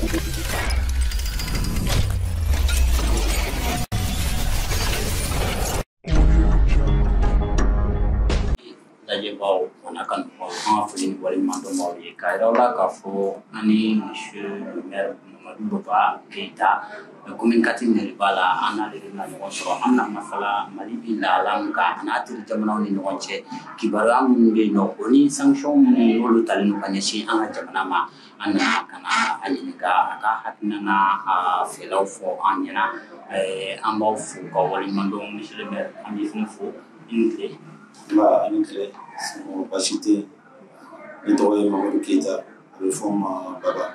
Lajɛbaw a kanubagaw, an ka foli ni waleɲumandɔn ye k'a yira aw la k'a fɔ an ni monsieur le maire Mamadu Baba Keyita, commune 4 maire b'a la, an n'ale de bɛna ɲɔgɔn sɔrɔ. An bɛna masala Mali bi lahala min kan a n'a teri jamanaw ni ɲɔgɔn cɛ, kibaruya minnu bɛ yen nɔ, o ni sanction minnu n'olu talen don ka ɲɛsin an ka jamana ma. An nana ka na a ɲininka a ka hakilina n'a a fɛlaw fɔ an ɲɛna. An b'aw fo ka waleɲumandɔn. Monsieur le maire, an b'i fana fo, i ni tile. Nba, ani tile, somɔgɔw baasi tɛ yen? Ne tɔgɔ ye Mamadu Keyita, a bɛ fɔ n ma Baba.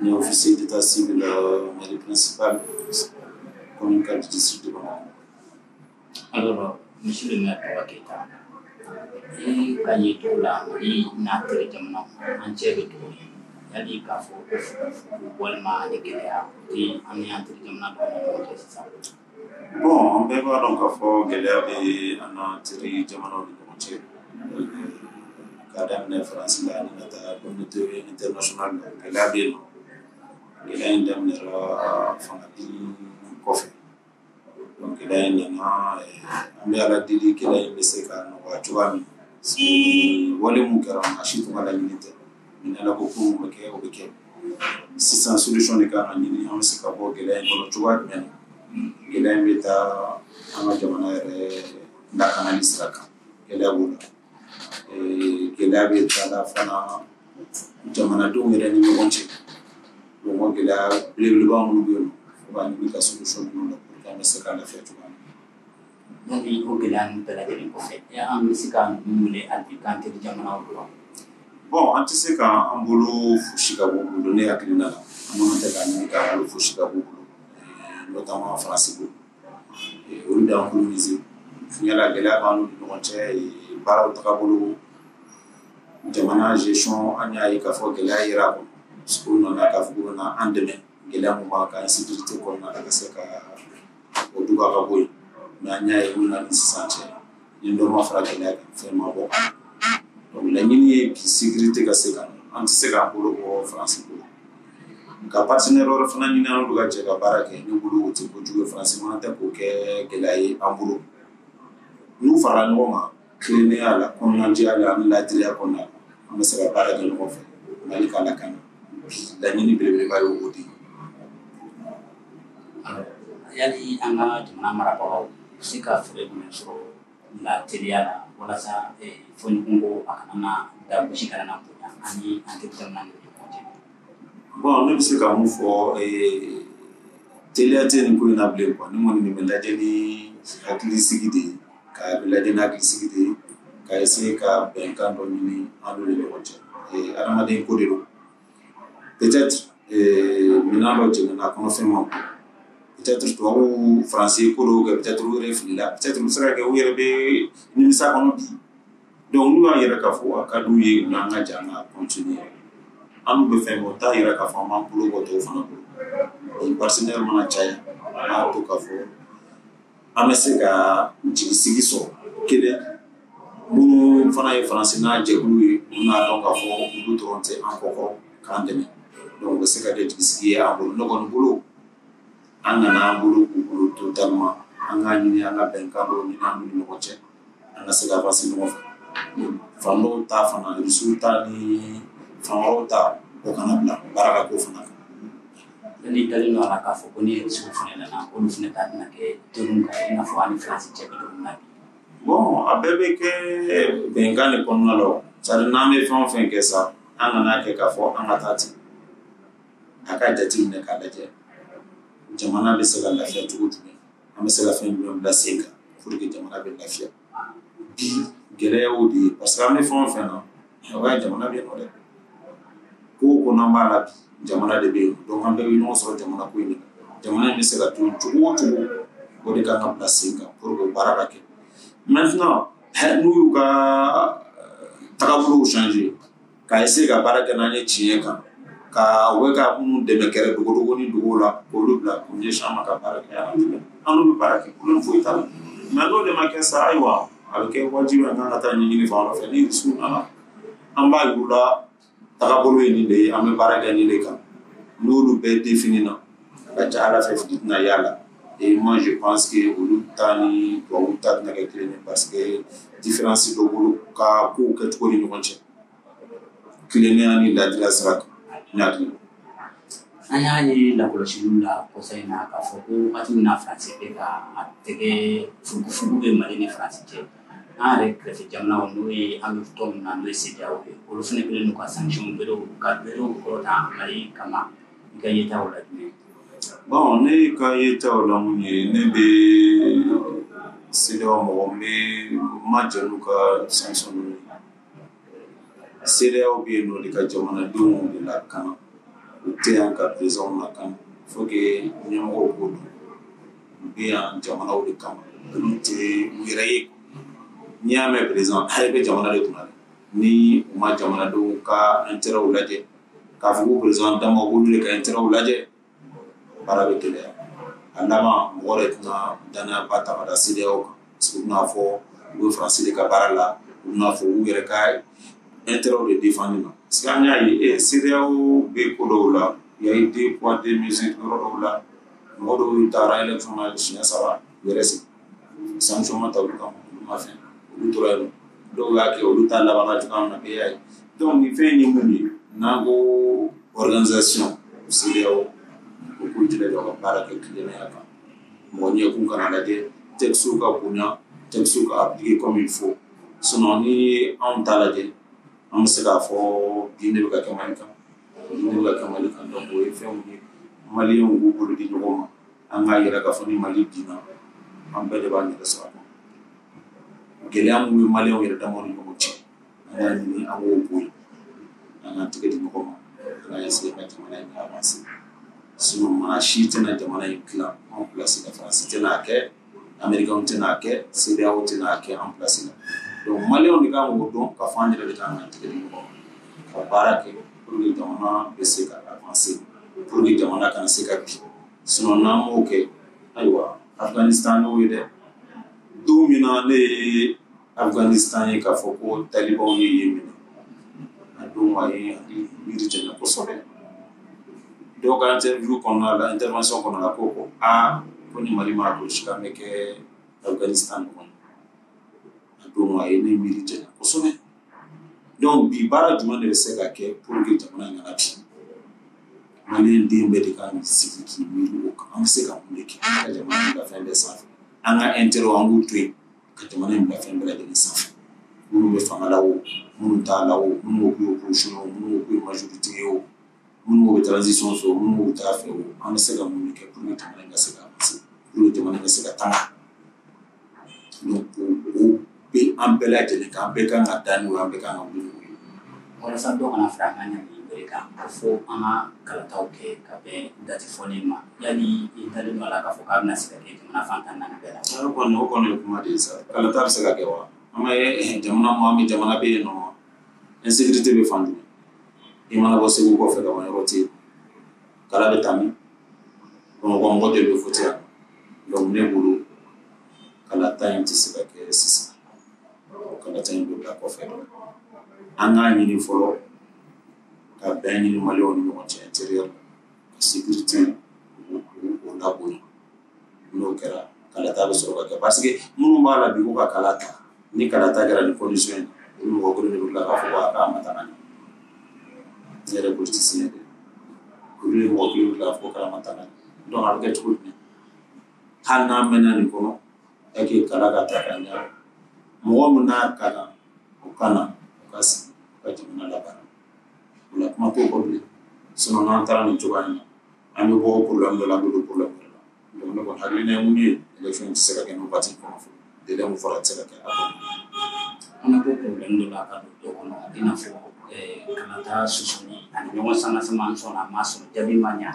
Ne ye officier d'état civil, mairie principale, commune 4, district de Bamako. Alors, monsieur le maire Baba Keyita, i ka ye cogo la, Mali n'a teri jamanaw, an cɛ bɛ cogo di? Yali k'a fɔ ko fugu walima ani gɛlɛya o tɛ an ni an teri jamana dɔw ni ɲɔgɔn cɛ sisan? Bon, an bɛɛ b'a dɔn k'a fɔ gɛlɛya bɛ an n'an teri jamanaw ni ɲɔgɔn cɛ. K'a daminɛ Faransi la ani ka taa communauté internationale la, gɛlɛya bɛ yen nɔ. Gɛlɛya in daminɛra fanga bin kɔfɛ. Donc gɛlɛya in nana, an bɛ Ala deli gɛlɛya in bɛ se ka nɔgɔya cogoya min. Parce que wale mun kɛra, maa si tun ka laɲini tɛ. Mais Ala ko ko mun bɛ kɛ, o bɛ kɛ. Sisan solution de kan ka ɲini, an bɛ se ka bɔ gɛlɛya in kɔnɔ cogoya jumɛn na. Gɛlɛya in bɛ taa an ka jamana yɛrɛ lakanali sira kan, gɛlɛya b'o la. Gɛlɛya bɛ taa la fana jamanadenw yɛrɛ ni ɲɔgɔn cɛ. Donc o gɛlɛya belebeleba minnu bɛ yen nɔ, o b'a ɲini ka solution ɲini o la pour que an bɛ se ka lafiya cogoya min na. Donc o gɛlɛya ninnu bɛɛ lajɛlen kɔfɛ, an bɛ se ka ninnu wele hali bi k'an teri jamanaw don wa? Bon, an tɛ se k'an bolo fosi ka bɔ u bolo, ne hakilina la. An man kan tɛ k'a ɲini k'an bolo fosi ka b'u bolo, notamment Faransi bolo. Olu de y'an coloniser. Yala gɛlɛya b'an n'u ni ɲɔgɔn cɛ, baaraw tagabolo, jamana gestion, an y'a ye k'a fɔ gɛlɛya yera a kɔnɔ. Parce que u nana k'a fɔ k'u bɛna an dɛmɛ gɛlɛya mun b'an kan insécurité kɔnɔna la, ka se ka o duga ka bɔ yen. Mais an y'a ye u nana ni sisan cɛ, ni dɔ ma fara gɛlɛya kan, fɛn ma bɔ. Donc laɲini ye bi sécurité ka se ka na, an tɛ se k'an bolo bɔ Faransi bolo. Ka partenaire wɛrɛ fana ɲini an n'olu ka jɛ ka baara kɛ, ne bolo o tɛ kojugu ye. Faransi man tɛ k'o kɛ gɛlɛya ye an bolo. N'u farala ɲɔgɔn kan tilennenya la, kɔnɔnajɛya la ani laadiriya kɔnɔna la, an bɛ se ka baara kɛ ɲɔgɔn fɛ Mali ka lakana. Bi laɲini belebeleba ye o de ye. Alors, yali an ka jamana marabagaw bɛ se ka fɛɛrɛ jumɛn sɔrɔ la teliya la walasa fɔɲɔgɔnkɔ a kana na dagosi kana na bonya an ni an teri jamana ni ɲɔgɔn cɛ? Bon, ne bɛ se ka mun fɔ, teliya tɛ nin ko in na bilen quoi. Ne kɔni nin bɛ lajɛ ni hakilisigi de ye, k'a lajɛ ni hakilisigi de ye, ka essayer ka bɛnkan dɔ ɲini an n'u ni ɲɔgɔn cɛ. Adamaden ko de don. Peut-être minɛn dɔ jiginna a kɔnɔ, fɛn ma bɔ. Peut-être tubabuw, Faransi ye ko dɔw kɛ, peut-être u yɛrɛ filila, peut-être u bɛ se ka kɛ u yɛrɛ bɛ nimisa kɔnɔ bi. Donc n'u y'a yɛrɛ k'a fɔ a ka d'u ye u n'an ka jɛ an ka continuer. An n'u bɛ fɛn bɔ, o t'a yira k'a fɔ an b'an bolo bɔ tɔw fana bolo. Bi partenaire mana caya, a b'a to k'a fɔ an bɛ se ka jigisigi sɔrɔ. Kelen minnu fana ye Faransi n'a jɛkulu ye, u n'a dɔn k'a fɔ olu dɔrɔn tɛ an kɔkɔrɔ k'an dɛmɛ. Donc o bɛ se ka kɛ jigisigi ye an bolo. Ne kɔni bolo, an kana an bolo k'u bolo totalement, an k'a ɲini an ka bɛnkan dɔw ɲini an n'u ni ɲɔgɔn cɛ, an ka se ka avancer ɲɔgɔn fɛ. Fan dɔw ta fana, Rusiw ta ni fan wɛrɛw ta, o kana bila baara ka k'o fana kan. N'i dalen don a la k'a fɔ ko ni Rusiw fana nana, olu fana ta tɛna kɛ teriw kan i n'a fɔ an ni Faransi cɛ bɛ cogo min na bi? Bon, a bɛɛ bɛ kɛ bɛnkan de kɔnɔna la o. C'est à dire n'an bɛ fɛn o fɛn kɛ sa, an kana kɛ k'a fɔ an ka taa ten. A ka jateminɛ k'a lajɛ, jamana bɛ se ka lafiya cogo jumɛn, an bɛ se ka fɛn jumɛn bila sen kan pour que jamana bɛ lafiya. Bi gɛlɛya y'o de ye, parce que an bɛ fɛn o fɛn na, o b'a ye jamana bɛ yen nɔ dɛ. Ko o ko n'an b'a la bi, jamana de bɛ yen. Donc an bɛɛ bɛ ɲɔgɔn sɔrɔ jamana ko in de la. Jamana in bɛ se ka to cogo o cogo, o de kan ka bila sen kan pour que o baara ka kɛ. Maintenant, n'u y'u ka tagabolow changer, ka essayer ka baara kɛ n'an ye tiɲɛ kan, ka u bɛ ka minnu dɛmɛ kɛrɛ dogodogo ni dogo la, k'olu bila k'u ɲɛsin an ma ka baara kɛ, an n'u bɛ baara kɛ, problème foyi t'a la. Mais n'o de ma kɛ sa, ayiwa, a bɛ kɛ wajibi an kan ka taa ɲɛɲini fan wɛrɛ fɛ. Ni Rusiw nana, an b'a yir'u la tagabolo ye nin de ye, an bɛ baara kɛ nin de kan. N'olu bɛɛ défini na, a ka ca Ala fɛ fili tɛna y'a la. Et moi je pense que olu ta ni tubabuw ta tɛna kɛ kelen ye, parce que différence dɔ b'olu ka kow kɛcogo ni ɲɔgɔn cɛ, tilennenya ni ladiriya sira kan, ne hakili la. An y'a ye lakɔlɔsiliw la kɔsa in na k'a fɔ ko wagati min na Faransi bɛ ka a tɛgɛ furugufurugu bɛ Mali ni Faransi cɛ, an yɛrɛ kɛrɛfɛ jamanaw, n'o ye an bɛ tɔn min na, n'o ye CEDEAO ye, olu fana kɛlen don ka sanction berew ka berew kɔrɔta Mali kama. I ka yeta o la jumɛn? Bon, ne ka yeta o la mun ye, ne bɛ CEDEAO mɔgɔ, n bɛ ma jɛn n'u ka sanction ninnu ye. CEDEAO bɛ yen nɔ de ka jamanadenw de lakana, u tɛ yan ka présidents lakana. Faut que ɲɛmɔgɔw k'o dɔn, u bɛ yan jamanaw de kama, olu tɛ u yɛrɛ ye. N'i y'a mɛn président, a bɛ jamana de kunna dɛ. Ni u ma jamanadenw ka intérêt lajɛ, k'a fɔ ko président dama k'olu de ka intérêt lajɛ, baara bɛ gɛlɛya. A laban, mɔgɔ yɛrɛ tɛna danayaba ta ka da CEDEAO kan, parce que u bɛna fɔ u bɛ Faransi de ka baara la, u bɛna fɔ u yɛrɛ ka intérêt de défendre na. Parce que an y'a ye CEDEAO bɛ ko dɔw la, il y a eu deux poids deux mesures yɔrɔ dɔw la. Mɔgɔ dɔw taara élection na siɲɛ 3, u yɛrɛ sigi, sanction ma ta olu kama, olu ma fɛn, olu tora yen nɔ. Dɔw y'a kɛ, olu ta labanna cogoya min na, bɛɛ y'a ye. Donc nin fɛn in ye mun ye, n'an ko organisation CEDEAO, u k'u jilaja u ka baara kɛ tilennenya kan, mɔgɔ ɲɛkun kana lajɛ, textes ka bonya, textes ka appliquer comme il faut. Sinon ni anw ta lajɛ, an bɛ se k'a fɔ bin de bɛ ka kɛ Mali kan, bin de bɛ ka kɛ Mali kan. Donc o ye fɛnw ye, maliyɛnw k'u bolo di ɲɔgɔn ma, an k'a yira k'a fɔ ni Mali binna, an bɛɛ de b'an yɛrɛ sɔrɔ a kɔnɔ. Gɛlɛya mun bɛ maliyɛnw yɛrɛ damaw ni ɲɔgɔn cɛ, an k'a ɲini an k'o bɔ yen, an k'an tɛgɛ di ɲɔgɔn ma, an ka essayer ka jamana in avancer. Sinon maa si tɛna jamana in dilan an place la. Faransi tɛna a kɛ, Américains tɛna a kɛ, CEDEAO tɛna a kɛ an place la. Donc maliyɛnw de kan k'o dɔn k'a fɔ an yɛrɛ de kan k'an tɛgɛ di ɲɔgɔn ma ka baara kɛ pour que jamana bɛ se ka avancer, pour que jamana kana se ka bin. Sinon n'an m'o kɛ, ayiwa, Afghanistan y'o ye dɛ. Don min na ne ye Afghanistan ye k'a fɔ ko talibanw ye yen minɛ, a don a ye hakili miiri janya kosɛbɛ. Dɔw ka interview kɔnɔna la, intervention kɔnɔna la, ko aa, ko ni Mali m'a kɔlɔsi k'an bɛ kɛ Afghanistan ɲɔgɔn ye. A don a ye ne miiri janya kosɛbɛ. Donc bi baara jumɛn de bɛ se ka kɛ pour que jamana in kana bin? Maliyɛn den bɛɛ de kan sigi k'i miiri o kan, an bɛ se ka mun de kɛ ka jamana in bila fɛn bɛɛ sanfɛ? An ka intérêt, an k'u to yen ka jamana in bila fɛn bɛɛ lajɛlen sanfɛ. Minnu bɛ fanga la o, minnu t'a la o, minnu ko k'u ye opposition ye o, minnu ko k'u ye majorité ye o, minnu ko bɛ transition fɛ o, minnu ko t'a fɛ o, an bɛ se ka mun de kɛ pour que jamana in ka se ka avancer, pour que jamana in ka se ka taga? Donc o bɛ an bɛɛ lajɛlen kan, an bɛɛ kan ka da n'o ye, an bɛɛ kan ka wuli n'o ye. Walasa dɔ kana fara an ka ɲangili bere kan, ko fo an ka kalataw kɛ ka bɛn date fɔlen ma, yali i dalen don a la k'a fɔ k'a bɛna se ka kɛ jamana fan 14 bɛɛ la? O kɔni ye kuma de ye sa. Kalata bɛ se ka kɛ wa? An bɛ jamana mun, an bɛ jamana bɛ yen nɔ, insécurité bɛ fan jumɛn? I mana bɔ Segu kɔfɛ ka ban, yɔrɔ tɛ yen. Kala bɛ taa min? Bamakɔ mɔgɔ joli bɛ voter yan? Donc ne bolo, kalata in tɛ se ka kɛ sisan. Kalata in bɛ bila kɔfɛ. An k'a ɲini fɔlɔ ka bɛn ɲini maliyɛnw ni ɲɔgɔn cɛ intérieur la, ka sécurité o labonya. N'o kɛra, kalata bɛ sɔrɔ ka kɛ, parce que minnu b'a la bi ko ka kala ta, ni kalata kɛra ni condition in na, olu mɔgɔ kelen de bɛ tila k'a fɔ ko a k'a ma taga ɲɛ. Ne yɛrɛ politicien ye dɛ, olu ye mɔgɔ kelen bɛ tila k'a fɔ ko kala ma taga ɲɛ. Donc a bɛ kɛ cogo jumɛn? Hali n'an mɛnna nin kɔnɔ e k'i kala ka ta ka ɲɛ, mɔgɔ min n'a ka kan, o ka na, o ka sigi, o ka jamana labaara. O la kuma t'o kɔ bilen. Sinon n'an taara nin cogoya in na, an bɛ bɔ problème dɔ la, an bɛ don problème wɛrɛ la. Donc ne kɔni hakilina ye mun ye, élection tɛ se ka kɛ nin waati kɔnɔ fɔlɔ. Délai mun fɔra, a tɛ se ka kɛ a kɔnɔ. An bɛ bɔ problème dɔ la ka don dɔ kɔnɔ, i n'a fɔ kalata susuli ani ɲɔgɔn sama sama, an sɔnna a ma sɔrɔ jaabi ma ɲa.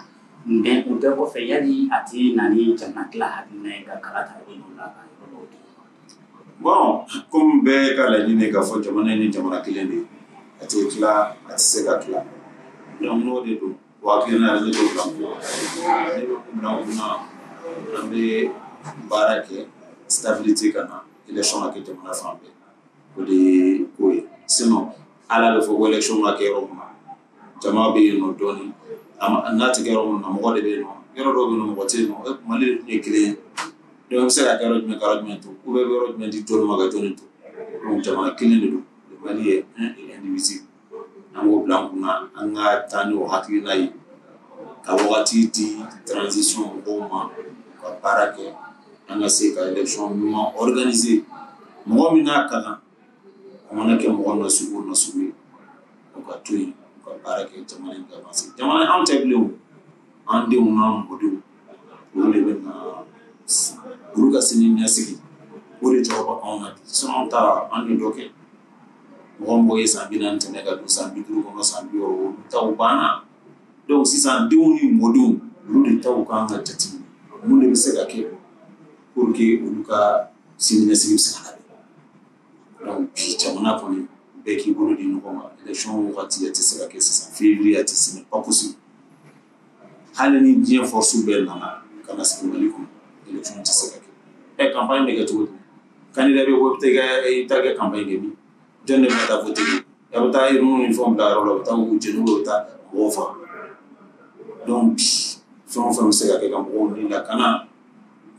Mɛ o bɛɛ kɔfɛ, yali a tɛ na ni jamana tila hakilina ye ka kala ta yɔrɔ dɔw la ka yɔrɔ dɔw to? Bon, comme bɛɛ ka laɲini k'a fɔ jamana in ni jamana kelen de ye, a tɛ tila, a tɛ se ka tila. Donc n'o de don, o hakilina yɛrɛ, ne t'o bila n kun. Ne bɛ kun bila n kunna, an bɛ baara kɛ stabilité ka na, élection ka kɛ jamana fan bɛɛ. O de ye ko ye. Sinon ala bɛ fɔ ko élection ka kɛ yɔrɔ min na, jama bɛ yen nɔ dɔɔnin. N'a tɛ kɛ yɔrɔ min na, mɔgɔ de bɛ yen nɔ. Yɔrɔ dɔw bɛ yen nɔ, mɔgɔ tɛ yen nɔ. Mali de tun ye kelen ye. Donc, bɛ se ka kɛ yɔrɔ jumɛn, ka yɔrɔ jumɛn to? Ou bien bɛ yɔrɔ jumɛn di jɔnni ma, ka jɔnni to? Donc, jamana kelen de don. Le Mali est un et indivisible. An k'o bila an kunna, an ka taa n'o hakilina ye, ka wagati di transition mɔgɔw ma, ka baara kɛ, an ka se ka élection ɲuman organiser. Mɔgɔ min n'a ka kan, a mana kɛ mɔgɔ nasugu o nasugu ye, o ka to yen, u ka baara kɛ, jamana in ka avancer. Jamana anw tɛ bilen o, an denw n'an mɔdenw, olu de bɛ na, olu ka sini ɲɛsigi, o de jɔyɔrɔ bɛ anw na bi. Sinon anw ta, an ye dɔ kɛ. Mɔgɔ mɔgɔ ye san 40 tɛmɛ ka don san 50 kɔnɔ, san 60, olu taw banna. Donc sisan, denw ni mɔdenw, olu de taw kan ka jateminɛ, mun de bɛ se ka kɛ pour que olu ka sini ɲɛsigi bɛ se ka labɛn. Donc bi, jamana kɔni, bɛɛ k'i bolo di ɲɔgɔn ma. Élection wagati a tɛ se ka kɛ sisan février, a tɛ se, pas possible. Hali ni diɲɛ force bɛɛ nana ka na sigi Mali kɔnɔ, élection tɛ se ka kɛ. Ɛ, campagne bɛ kɛ cogo di? Candidat bɛ bɔ, i bɛ taa i taa kɛ campagne kɛ min? Jɔn de bɛ taa voter kɛ? A bɛ taa urne ni fɛnw bila yɔrɔ la, u bɛ taa u jeni, u bɛ taa mɔgɔw faga. Donc bi, fɛn o fɛn bɛ se ka kɛ ka mɔgɔw ni lakana,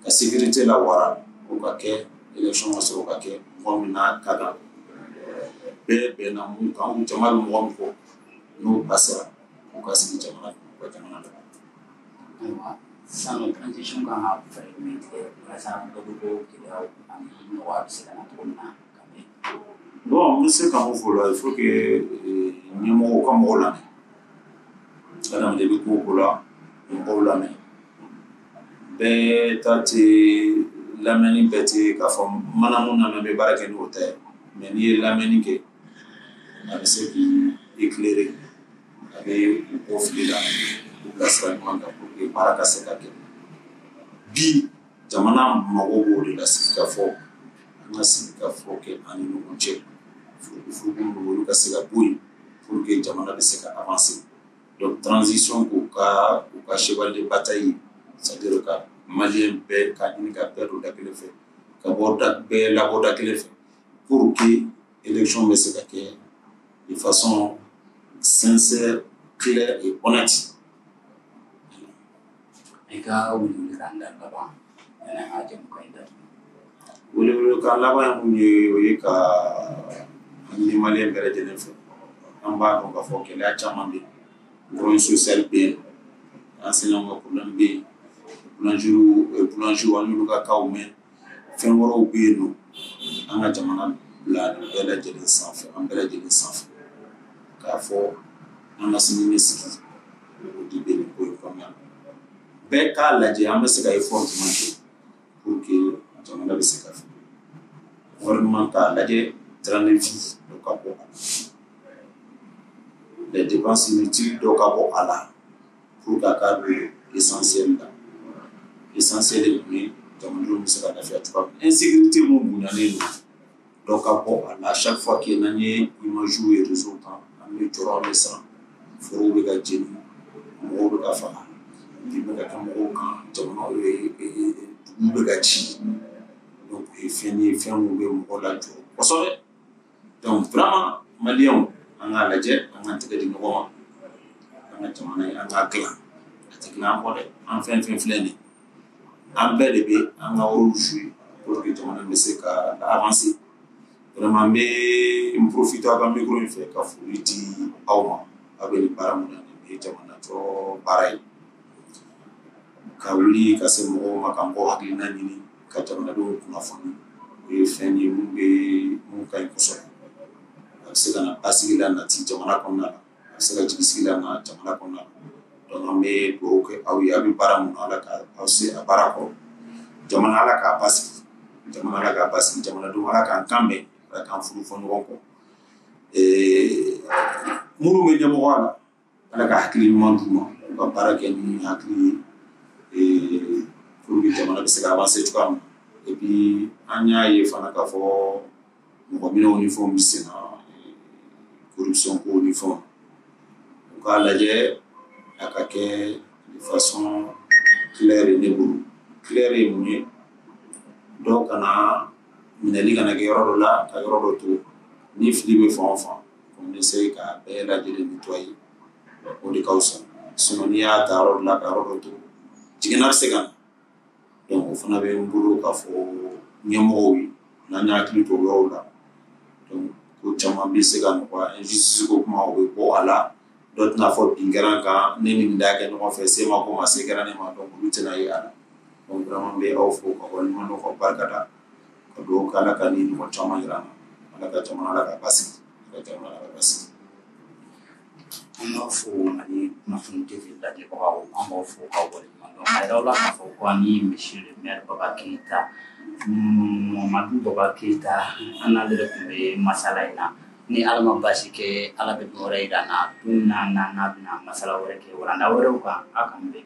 ka sécurité la wara, o ka kɛ, élection ka sɔrɔ ka kɛ, mɔgɔ min n'a ka kan, bɛɛ bɛnna mun kan, jama bɛ mɔgɔ min kɔ, n'o passera, u ka sigi jamana, u ka jamana la. Ayiwa, sisan nɔ, transition kan ka fɛɛrɛ jumɛn tigɛ walasa dɔ bɛ bɔ gɛlɛyaw ani nɔgɔya bɛ se ka na cogo min na ka bɛn? Bon, n bɛ se ka mun fɔ o la? Il faut que ɲɛmɔgɔw ka mɔgɔw lamɛn. Adamaden bɛ ko o ko la, mɔgɔw lamɛn. Bɛɛ ta tɛ lamɛnni, bɛɛ tɛ k'a fɔ mana mun lamɛn, bɛ baara kɛ n'o tɛ. Mais n'i ye lamɛnni kɛ, a bɛ se k'i éclairer, a bɛ u bɔ fili la, u bila sira ɲuman kan pour que baara ka se ka kɛ. Bi, jamana mago b'o de la, sigi ka fɔ, an ka sigi ka fɔ kɛ an ni ɲɔgɔn cɛ. Furuku ninnu, olu ka se ka bɔ yen pour que jamana bɛ se ka avancer. Donc transition k'u ka, u ka cheval de bataille, c'est à dire ka malien bɛɛ ka ɲini ka bɛɛ don da kelen fɛ, ka bɔ da bɛɛ labɔ da kelen fɛ, pour que élection bɛ se ka kɛ de façon sincère, claire et honnête. I ka welewelekan da laban yanni an ka jɛmukan in datugu. Welewelekan laban ye mun ye? O ye ka ɲini malien bɛɛ lajɛlen fɛ. An b'a dɔn k'a fɔ gɛlɛya caman bɛ yen, grogne sociale bɛ yen, enseignants ka problème bɛ yen, boulangerie, boulanger, an y'olu ka cas mɛn, fɛn wɛrɛw bɛ yen nɔ. An ka jamana bila nin bɛɛ lajɛlen sanfɛ, an bɛɛ lajɛlen sanfɛ, k'a fɔ an ka sini ɲɛsigi, o de bɛ nin ko in kɔnɔna na. Bɛɛ k'a lajɛ, an bɛ se ka effort jumɛn kɛ pour que jamana bɛ se ka fɛ. Gouvernement k'a lajɛ, train de vie dɔ ka bɔ a la, les dépenses inutiles dɔ ka bɔ a la, pour que a ka don essentiel la. Essentiel ye mun ye? Jamanadenw bɛ se ka lafiya cogoya min na. Insécurité mun bonyalen don, dɔ ka bɔ a la. Chaque fois que n'an ye image ye réseau kan, an bɛ jɔrɔ, an bɛ siran. Forow bɛ ka jeni, mɔgɔw bɛ ka faga, bin bɛ ka kɛ mɔgɔw kan, jamana, dugu bɛ ka ci. Donc o ye fɛn ye, fɛn mun bɛ mɔgɔ lajɔ kosɛbɛ. Donc vraiment, maliyɛnw, an k'a lajɛ, an k'an tɛgɛ di ɲɔgɔn ma, an ka jamana in, an k'a dilan. A tɛ dilan an kɔ dɛ. An fɛn fɛn filɛ nin ye, an bɛɛ de bɛ an ka rôle jouer pour que jamana bɛ se ka avancer. Vraiment, n bɛ n profiter aw ka micro in fɛ ka foli di aw ma. Aw bɛ nin baara mun na, nin ye jamana jɔ baara ye, ka wuli ka se mɔgɔw ma, ka mɔgɔw hakilina ɲini, ka jamanadenw kunnafoni. O ye fɛn ye mun bɛ mun ka ɲi kosɛbɛ. A bɛ se ka na basigi la nati jamana kɔnɔna la, a bɛ se ka jigisigi la na jamana kɔnɔna la. Donc an bɛ dugawu kɛ aw ye. Aw bɛ baara mun na, Ala ka aw se a baara kɔrɔ. Jamana, Ala k'a basigi. Jamana, Ala k'a basigi. Jamanadenw, Ala k'an kan bɛn, Ala k'an furu fɔ ɲɔgɔn kɔ. Minnu bɛ ɲɛmɔgɔya la, Ala ka hakili ɲuman d'u ma, u ka baara kɛ ni hakili ye pour que jamana bɛ se ka avancer cogoya min na. Et puis an y'a ye fana k'a fɔ mɔgɔ minɛnw ni fɛnw bɛ sen na, corruption ko ni fɛnw, u k'a lajɛ a ka kɛ de façon claire ye. Ne bolo, claire ye mun ye? Dɔw kana minɛli kana kɛ yɔrɔ dɔ la ka yɔrɔ dɔ to. Ni fili bɛ fan o fan, on essaye k'a bɛɛ lajɛlen nettoyer, o de ka fisa. Sinon n'i y'a ta yɔrɔ dɔ la ka yɔrɔ dɔ to, jiginna bɛ se ka na. Donc o fana bɛ n bolo k'a fɔ ɲɛmɔgɔw ye, n'an y'a hakili to o yɔrɔw la, donc ko caman bɛ se ka nɔgɔya. Injustice ko kuma, o bɛ bɔ a la. Dɔ tɛna fɔ bin kɛra n kan, ne ni nin da kɛ ɲɔgɔn fɛ, se ma ko ma, se kɛra ne ma. Donc olu tɛna ye a la. Donc vraiment n bɛ aw fo ka waleɲuman dɔn, ka barika da, ka dugawu kɛ Ala ka ni ɲɔgɔn caman yira an na. Ala ka jamana, Ala ka basigi. Ala ka jamana, Ala ka basigi. An b'a fo Mali Kunnafoni TV lajɛbagaw, an b'aw fo k'aw waleɲuman dɔn. A yɛrɛ la k'a fɔ ko an ni monsieur le maire Baba Keyita, Mamadu Baba Keyita, an n'ale de tun bɛ masala in na. Ni Ala ma baasi kɛ, Ala bɛ don wɛrɛ yira an na, don n'a bɛna masala wɛrɛ kɛ walanda wɛrɛw kan. Aw k'an bɛn.